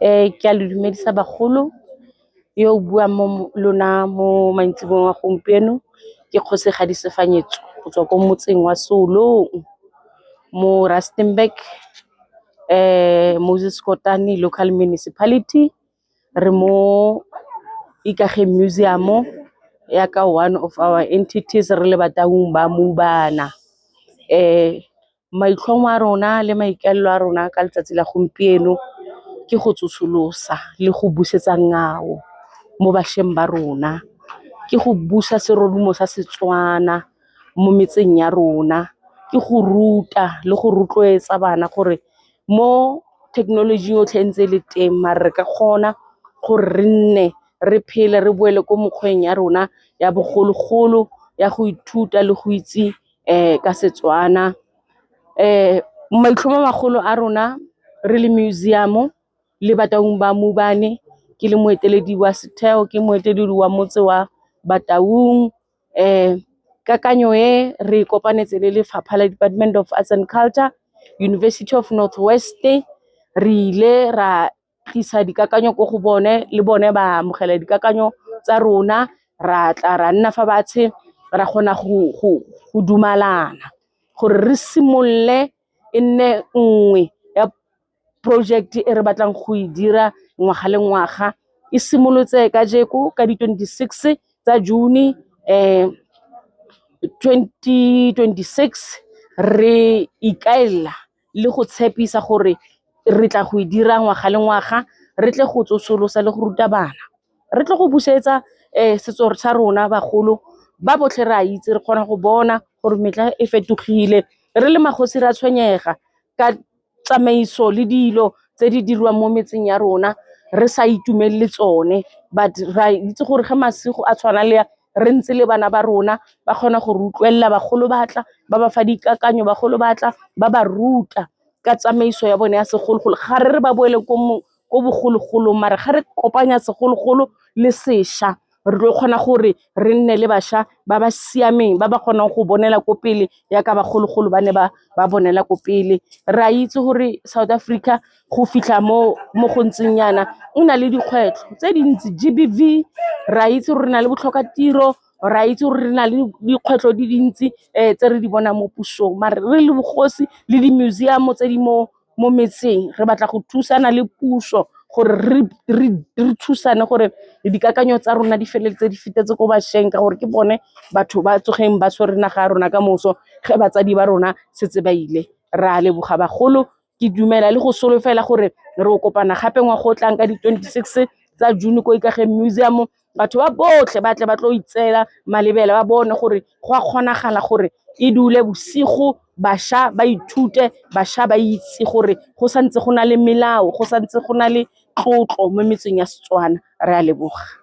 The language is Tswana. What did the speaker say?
Ke a le dumedisa bagolo, yo o buang mo lona mo maitsiboeng a gompieno ke Kgosigadi Sefanyetso go tswa ko motseng wa Seolong mo Rustenburg, Moses Kotane Local Municipality. Re mo Ikageng Museum-o yaka one of our entities re le Bataung ba Mmubanna. Maitlhomo a rona le maikaelelo a rona ka letsatsi la gompieno ke go tsosolosa le go busetsa ngwao mo bašweng ba rona, ke go busa serodumo sa Setswana mo metseng ya rona, ke go ruta le go rotloetsa bana gore mo thekenolojing yotlhe e ntse e le teng mare re ka kgona gore re nne re phele re boele ko mekgweng ya rona ya bogologolo ya go ithuta le go itse ka Setswana. Maitlhomo a magolo a rona re le museum-o le Bataung ba Mmubanne ke le moeteledi wa setheo, ke moeteledi wa motse wa Bataung, kakanyo e re kopanetse le lefapha la Department of Arts and Culture, University of North West, re ile ra tlisa dikakanyo ko go bone le bone ba amogela dikakanyo tsa rona, ra tla ra nna fa fatshe ra kgona go dumalana gore re simolole e nne nngwe ya project e re batlang go e dira ngwaga le ngwaga. E simolotse kajeko ka di-26 tsa June 2026, re ikaelela le go tshepisa gore re tla go e dira ngwaga le ngwaga, re tle go tsosolosa le go ruta bana, re tle go busetsa setso sa rona bagolo ba botlhe re a itse re kgona go bona gore metlha e fetogile. Re le magosi re a tshwenyega ka tsamaiso le dilo tse di diriwang mo metseng ya rona re sa itumelele tsone, but re a itse gore ge masigo a tshwana le a re ntse le bana ba rona ba kgona go re utlwelela, bagolo ba tla ba ba fa dikakanyo, bagolo ba tla ba ba ruta ka tsamaiso ya bone ya segologolo. Ga re re ba boele ko bogologolong mare ga re kopanya segologolo le sešwa re tlo kgona gore re nne le bašwa ba ba siameng ba ba kgonang go bonela ko pele yaka bagologolo ba ne ba bonela ko pele. Re a itse gore South Africa go fitlha mo go ntseng yana o na le dikgwetlho tse dintsi GBV, re a itse gore re na le botlhokatiro, re a itse gore re na le dikgwetlho di dintsi tse re di bonang mo pusong mare re le bogosi le di-museum tse di mo metseng re batla go thusana le puso gore re thusane gore dikakanyo tsa rona di feleletse di fetetse ko bašweng ka gore ke bone batho ba tsogeng ba tshwere naga ya rona ka moso ge batsadi ba rona setse ba ile. Re a leboga bagolo, ke dumela le go solofela gore re o kopana gape ngwaga o tlang ka di-26 tsa June ko Ikageng Museum, batho ba botlhe ba tle ba tlo itseela malebela ba bone gore go a kgonagala gore e dule bosigo bašwa ba ithute, bašwa ba itse gore go santse go na le melao, go santse go na le tlotlo mo metseng ya Setswana. Re a leboga.